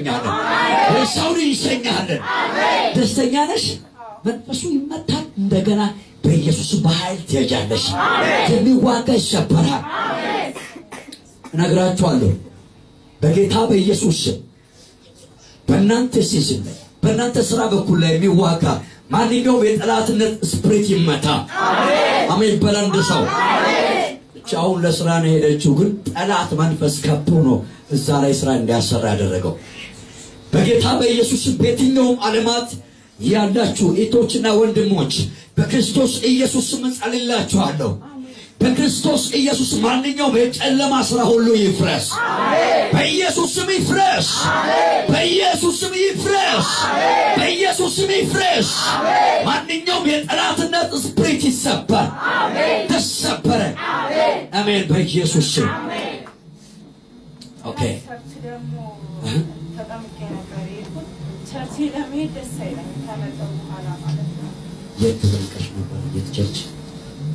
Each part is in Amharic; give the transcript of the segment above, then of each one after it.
እንሸኛለን። ወደ ሳውዲ እንሸኛለን። ደስተኛ ነሽ? መንፈሱ ይመታል። እንደገና በኢየሱስ በኃይል ትሄጃለሽ። የሚዋጋ ይሰበራል። እነግራችኋለሁ በጌታ በኢየሱስ ስም በእናንተ season ላይ፣ በእናንተ ስራ በኩል ላይ የሚዋጋ ማንኛውም የጠላትነት spirit ይመታ። አሜን በል አንድ ሰው። እቺ አሁን ለስራ ነው የሄደችው፣ ግን ጠላት መንፈስ ከብቶ ነው እዛ ላይ ስራ እንዲያሰራ ያደረገው። በጌታ በኢየሱስ በየትኛውም ዓለማት ያላችሁ እህቶችና ወንድሞች፣ በክርስቶስ ኢየሱስ ስም እጸልላችኋለሁ። በክርስቶስ ኢየሱስ ማንኛውም የጨለማ ስራ ሁሉ ይፍረስ። በኢየሱስ ስም ይፍረስ። በኢየሱስ ስም ይፍረስ። በኢየሱስ ስም ይፍረስ። ማንኛውም የጠላትነት spirit ይሰበር። ተሰበረ። አሜን። በኢየሱስ ስም። Okay። Church ደግሞ ተጠምቄ ነበር የሄድኩት። Church ለመሄድ ደስ አይለኝም ከመጣሁ በኋላ ማለት ነው። የት ተጠምቀሽ ነበር? የት church?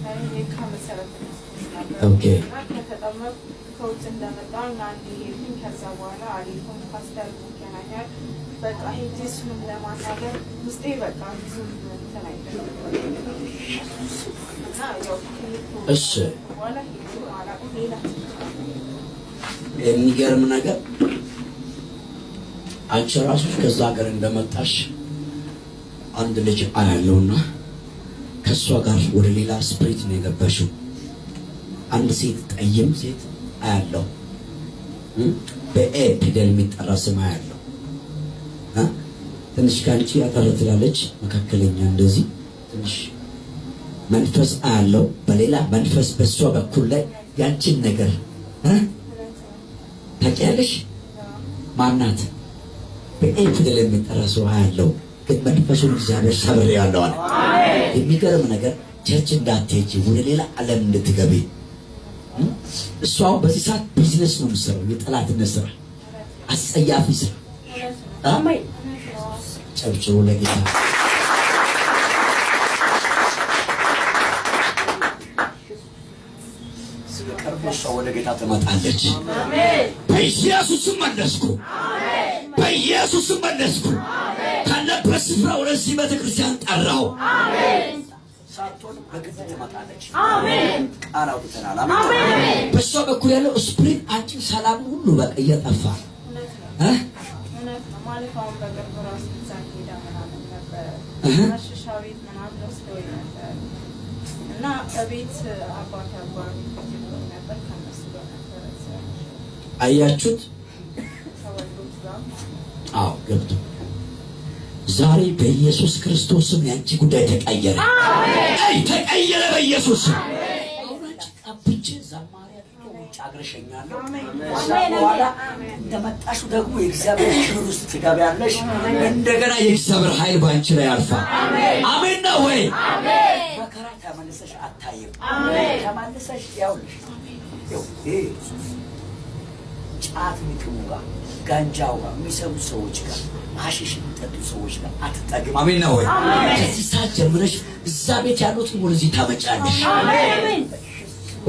እኔ የካ መሰረተ ክርስቶስ ነበር። እና ከተጠመቅኩ፣ ከውጭ እንደመጣሁ እና አንዴ ሄድኩኝ። ከዛ በኋላ አልሄድኩም። ፓስተር ይገናኛል። በቃ ሄጄ እሱንም ለማናገር ውስጤ በቃ ብዙም እንትን አይደለም እና ያው ከሄድኩ በኋላ ሄጄ አላውቅም። ሌላ የሚገርም ነገር አንቺ ራስሽ ከዛ ሀገር እንደመጣሽ አንድ ልጅ አያለውና ከእሷ ጋር ወደ ሌላ spirit ነው የገባሽው። አንድ ሴት፣ ጠይም ሴት አያለው፣ በ A ፊደል የሚጠራ ስም አያለው እ? ትንሽ ከአንቺ አጠር ትላለች፣ መካከለኛ እንደዚህ ትንሽ መንፈስ አያለው። በሌላ መንፈስ በእሷ በኩል ላይ ያንቺን ነገር እ? ታውቂያለሽ? ማናት? በ A ፊደል የሚጠራ ሰው አያለው፣ ግን መንፈሱን እግዚአብሔር ሰብሬ ያለው አለ። የሚገርም ነገር church እንዳትሄጂ፣ ወደ ሌላ ዓለም እንድትገቢ። እሷ አሁን በዚህ ሰዓት ቢዝነስ ነው የምትሰራው፣ የጠላትነት ስራ፣ አስጸያፊ ስራ እ? ጨብጭቡ ለጌታ። ስለቀርቦ እሷ ወደ ጌታ ትመጣለች። በኢየሱስም መለስኩ፣ በኢየሱስም መለስኩ። ካለበት ስፍራ ወደዚህ ቤተክርስቲያን ጠራው። ሳትሆን በግድ ትመጣለች። ቃል አውጥተናል። አሜን። በእሷ በኩል ያለው spirit አንቺን ሰላም ሁሉ በቃ እየጠፋ እውነት ነው። እ? እውነት ነው። ማለት አሁን በቅርብ ራሱ እዛ ሄዳ ምናምን ነበረ፣ ሽሻ ቤት ምናምን ወስደውኝ ነበር እና እቤት አባት አባሪ ብሎኝ ነበር፣ ከእነሱ ጋር ነበረ እዛ አያችሁት? ከወንዶች ጋር። አዎ ገብቶ ዛሬ በኢየሱስ ክርስቶስ ስም ያንቺ ጉዳይ ተቀየረ። አይ ተቀየረ በኢየሱስ ስም። አሁን አንቺ ቀብቼ ዘማሪ አድርጌ ውጭ አገር እሸኛለሁ። ከዛ በኋላ እንደመጣሽው ደግሞ የእግዚአብሔር ክብር ውስጥ ትገቢያለሽ። እንደገና የእግዚአብሔር ኃይል በአንቺ ላይ ያርፋል። አሜን ነው ወይ? መከራ ተመልሰሽ አታይም። ተመልሰሽ ያውልሽ ይኸው ይሄ ጫት የሚቅሙ ጋር፣ ጋንጃው ጋር የሚሰሩ ሰዎች ጋር፣ ሀሺሽ የሚጠጡ ሰዎች ጋር አትጠግም። አሜን ነው ወይ? ከዚህ ሰዓት ጀምረሽ እዛ ቤት ያሉትን ወደዚህ ታመጫለሽ።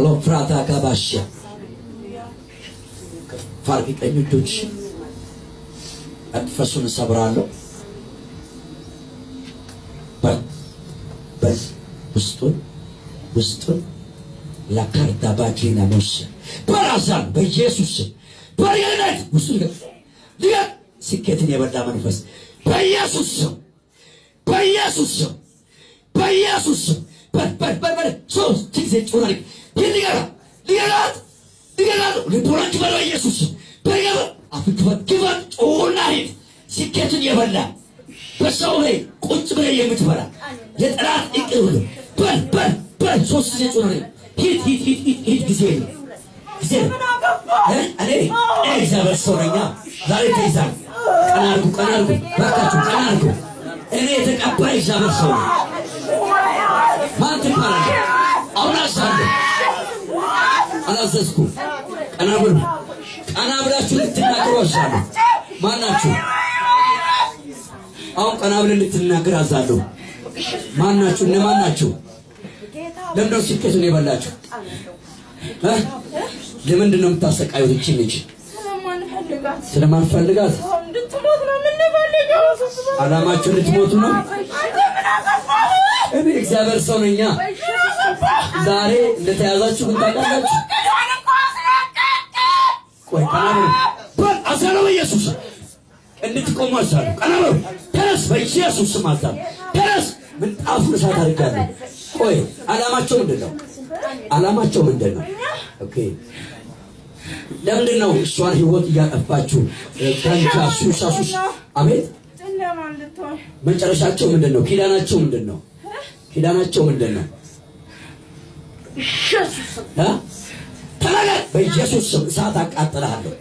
ሎፍራታ ጋባሻ ፋርቂ ቀኝ እጆች መንፈሱን እሰብራለሁ። በል በል ውስጡን ውስጡን ላካርታ ባኪና ሞስ በራዛን በኢየሱስ ስም በርየነት ውስጡን ልቀቅ ልቀቅ። ስኬትን የበላ መንፈስ በኢየሱስ ስም፣ በኢየሱስ ስም፣ በኢየሱስ ስም በል በል በል በል። ሶስት ጊዜ ጮና ልቀቅ፣ ልቀቃት፣ ልቀቃት። ልቦናን ክፈት፣ በኢየሱስ ስም በልቀቅ። አፍን ክፈት፣ ክፈት፣ ጮና ሂድ። ስኬትን የበላ፣ በሰው ላይ ቁጭ ብለህ የምትበላ የጠላት እቅድ ሁሉ በል በል በል። ሶስት ጊዜ ጮና ሂድ፣ ሂድ፣ ሂድ፣ ሂድ፣ ሂድ። ጊዜ የለም፣ ጊዜ የለም። እ? እኔ እግዚአብሔር ሰው ነኛ። ዛሬ ተይዛል። ቀና አድርጉ፣ ቀና አድርጉ፣ እባካችሁ ቀና አድርጉ። እኔ የተቀባ እግዚአብሔር ሰው ነኝ። ማን ትባላለህ? አሁን አዛለሁ። አላዘዝኩም። ቀና ብሉ። ቀና ብላችሁ እንድትናገሩ አዛለሁ። ማን ናችሁ? አሁን ቀና ብለን እንድትናገር አዛለሁ። ማን ናችሁ? እነማን ናችሁ? ለምንድን ነው ስኬቱን የበላችሁ? እ? ለምንድን ነው የምታሰቃዩት? ይህችን ልጅ ስለማንፈልጋት። ስለማንፈልጋት። እንድትወጣ ዓላማችሁ ልትሞቱ ነው። እኔ እግዚአብሔር ሰው ነኛ። ዛሬ እንደተያዛችሁ ግን ታውቃላችሁ። ቆይ ቀና በሉ። በል አዛለሁ በኢየሱስ እንድትቆሙ አዛለሁ። ቀና በሉ። ተነስ፣ በኢየሱስ ስም አዛለሁ። ተነስ። ምንጣፉን እሳት አድርጋለሁ። ቆይ ዓላማቸው ምንድን ነው? ዓላማቸው ምንድን ነው? Okay፣ ለምንድን ነው እሷን ህይወት እያጠፋችሁ ጋንጃ፣ ሱሳ ሱስ? አቤት። ጨለማ እንድትሆን። መጨረሻቸው ምንድን ነው? ኪዳናቸው ምንድን ነው? ኪዳናቸው ምንድን ነው? እ? ተናገር። በኢየሱስ ስም እሳት አቃጥልሃለሁ።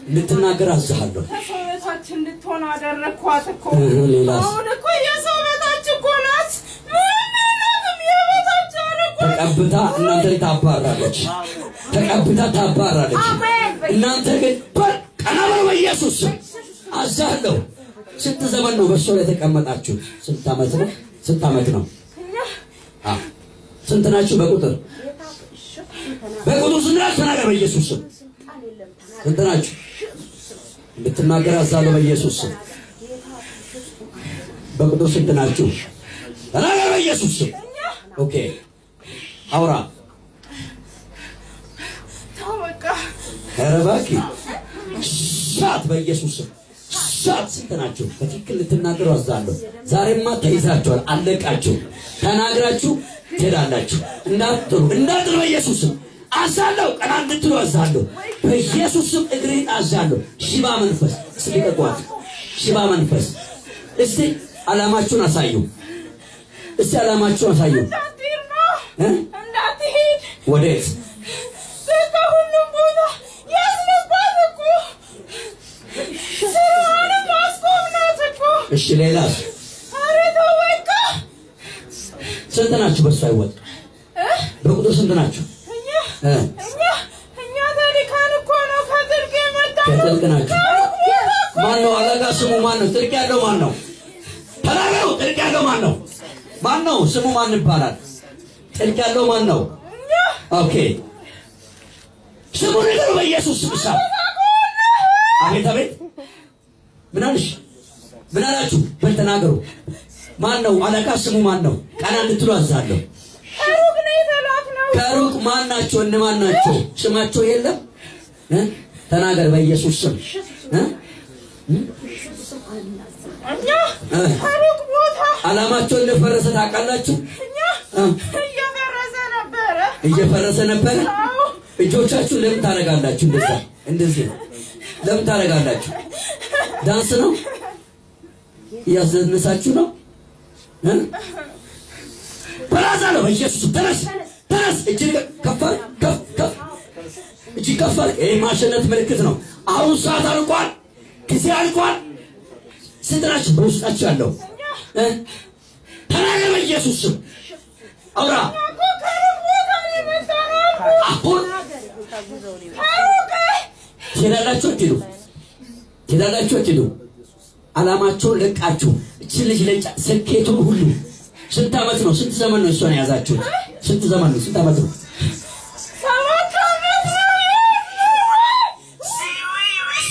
እንድትናገር አዝሃለሁ። ከሰው በታች እንድትሆን አደረግኳት እኮ። ሌላስ? አሁን እኮ የሰው በታች እኮ ናት። ምንም የላትም። የበታች አደረኳት። ተቀብታ እናንተ ላይ ታባራለች። ተቀብታ ታባራለች። እናንተ ግን በል ቀና በሉ። በኢየሱስ ስም አዛለሁ። ስንት ዘመን ነው በእሷ ላይ የተቀመጣችሁት? ስንት ዓመት ነው? ስንት ዓመት ነው? ስንት ናችሁ በቁጥር? በቁጥር ስንት ናችሁ? ተናገር። በኢየሱስ ስም ስንት ናችሁ? እንድትናገር አዛለሁ በኢየሱስ ስም። በቁጥር ስንት ናችሁ? ተናገር በኢየሱስ ስም። Okay፣ አውራ። ተው በቃ። ኧረ እባክህ እሳት፣ በኢየሱስ ስም እሳት። ስንት ናችሁ? በትክክል ልትናገሩ አዛለሁ። ዛሬማ ተይዛችኋል፣ አለቃችሁ። ተናግራችሁ ትሄዳላችሁ። እንዳትጥሉ፣ እንዳትጥሉ፣ በኢየሱስ ስም አዛለሁ። ቀና እንድትሉ አዛለሁ። በኢየሱስ ስም እግሬን አዛለሁ። ሽባ መንፈስ እስኪ ልቀቋት። ሽባ መንፈስ፣ እስቲ ዓላማችሁን አሳዩ። እስቲ ዓላማችሁን አሳዩ። እንዳትሄድ ነው። እ? እንዳትሄድ። ወዴት? በቃ ሁሉም ቦታ ያዝንባት እኮ። ስራዋንም አስቆምናት እኮ። እሺ፣ ሌላስ? ኧረ ተው በቃ። ስንት ናችሁ? በእሷ ህይወት በቁጥር ስንት ናችሁ? እኛ እ? እኛ ተልከን እኮ ነው ከጥልቅ የመጣነው። ከጥልቅ ናችሁ። ከሩቅ ቦታ እኮ። ማን ነው አለቃ? ስሙ ማን ነው? ጥልቅ ያለው ማን ነው? ተናገሩ። ጥልቅ ያለው ማን ነው? ማን ነው? ስሙ ማን ይባላል? ጥልቅ ያለው ማን ነው? እኛ። Okay፣ ስሙ ንገሩ። በኢየሱስ ስም እሳት። አቤት አቤት። ምን አልሽ? ምን አላችሁ? በል ተናገሩ። ማን ነው አለቃ? ስሙ ማን ነው? ቀና እንድትሉ አዛለሁ። ከሩቅ ነው የተላክነው። ከሩቅ ማን ናቸው? እነማን ናቸው? ስማቸው የለም እ? ተናገር በኢየሱስ ስም እ? እኛ እ? ከሩቅ ቦታ። ዓላማቸው እንደፈረሰ ታውቃላችሁ? እኛ እ? እየፈረሰ ነበረ። እየፈረሰ ነበረ። አዎ። እጆቻችሁ ለምን ታደርጋላችሁ? እንደዛ እንደዚህ ለምን ታደርጋላችሁ? ዳንስ ነው? እያስደነሳችሁ ነው እ? በራዛ ነው። በኢየሱስ ተነስ፣ ተነስ። እጅ ከፍ ከፍ ከፍ፣ እጅ ከፍ። ይሄ ማሸነፍ ምልክት ነው። አሁን ሰዓት አልቋል፣ ጊዜ አልቋል። ስንት ናችሁ በውስጣችሁ ያለው እ? ተናገር በኢየሱስ ስም አውራ። እኮ ከሩቅ ቦታ ነው የመጣነው። አሁን ከሩቅ። ትሄዳላችሁ አትሄዱ? ትሄዳላችሁ አትሄዱ? ዓላማቸውን ለቃችሁ እችን ልጅ ለጫ ስኬቱን ሁሉ ስንት ዓመት ነው? ስንት ዘመን ነው እሷን የያዛችሁት? ስንት ዘመን ነው? ስንት ዓመት ነው? 7 ዓመት ነው።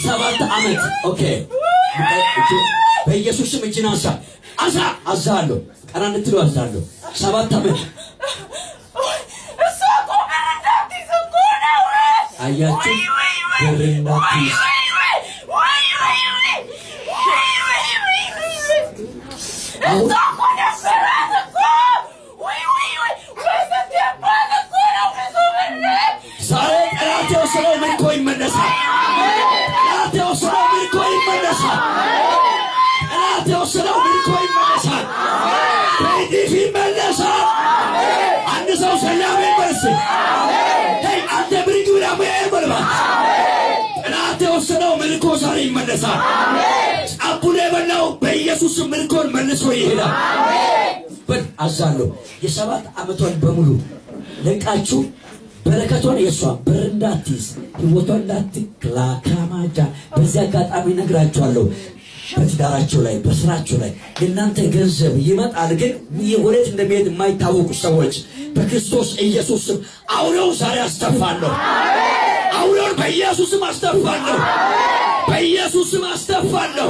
7 ዓመት። Okay፣ በኢየሱስ ስም እጅን አንሳ፣ አንሳ። አዛለሁ፣ ቀና እንድትሉ አዛለሁ። 7 ዓመት። እሷ እኮ ብር እንዳትይዝ እኮ ነው። አያችሁ፣ ብር እንዳትይዝ። አሁን እሷ እኮ ነበራት እኮ። ወይ ወይ ወይ ወስደባት እኮ ነው ብዙ ብር። ዛሬ ጠላት የወሰደው ምርኮ ይመለሳል። ጠላት የወሰደው ምርኮ ይመለሳል። ጠላት የወሰደው ምርኮ ይመለሳል። በእጥፍ ይመለሳል። አንድ ሰው ሰላም ይበልስ። Hey፣ አንተ ብርግ ብላ በልባ ጠላት የወሰደው ምርኮ ዛሬ ይመለሳል። ጫቡን የበላው በኢየሱስ ምርኮን መልሶ ይሄዳል። በል አዛለሁ። የ7 ዓመቷን በሙሉ ለቃችሁ በረከቷን የእሷ ብር እንዳትይዝ፣ ህይወቷን እንዳትላካማጃ። በዚህ አጋጣሚ ነግራችኋለሁ። በትዳራቸው ላይ፣ በስራቸው ላይ የእናንተ ገንዘብ ይመጣል፣ ግን ወዴት እንደሚሄድ የማይታወቁ ሰዎች በክርስቶስ ኢየሱስ ስም አውሬውን ዛሬ አስተፋለሁ። አውሬውን በኢየሱስ ስም አስተፋለሁ። በኢየሱስ ስም አስተፋለሁ።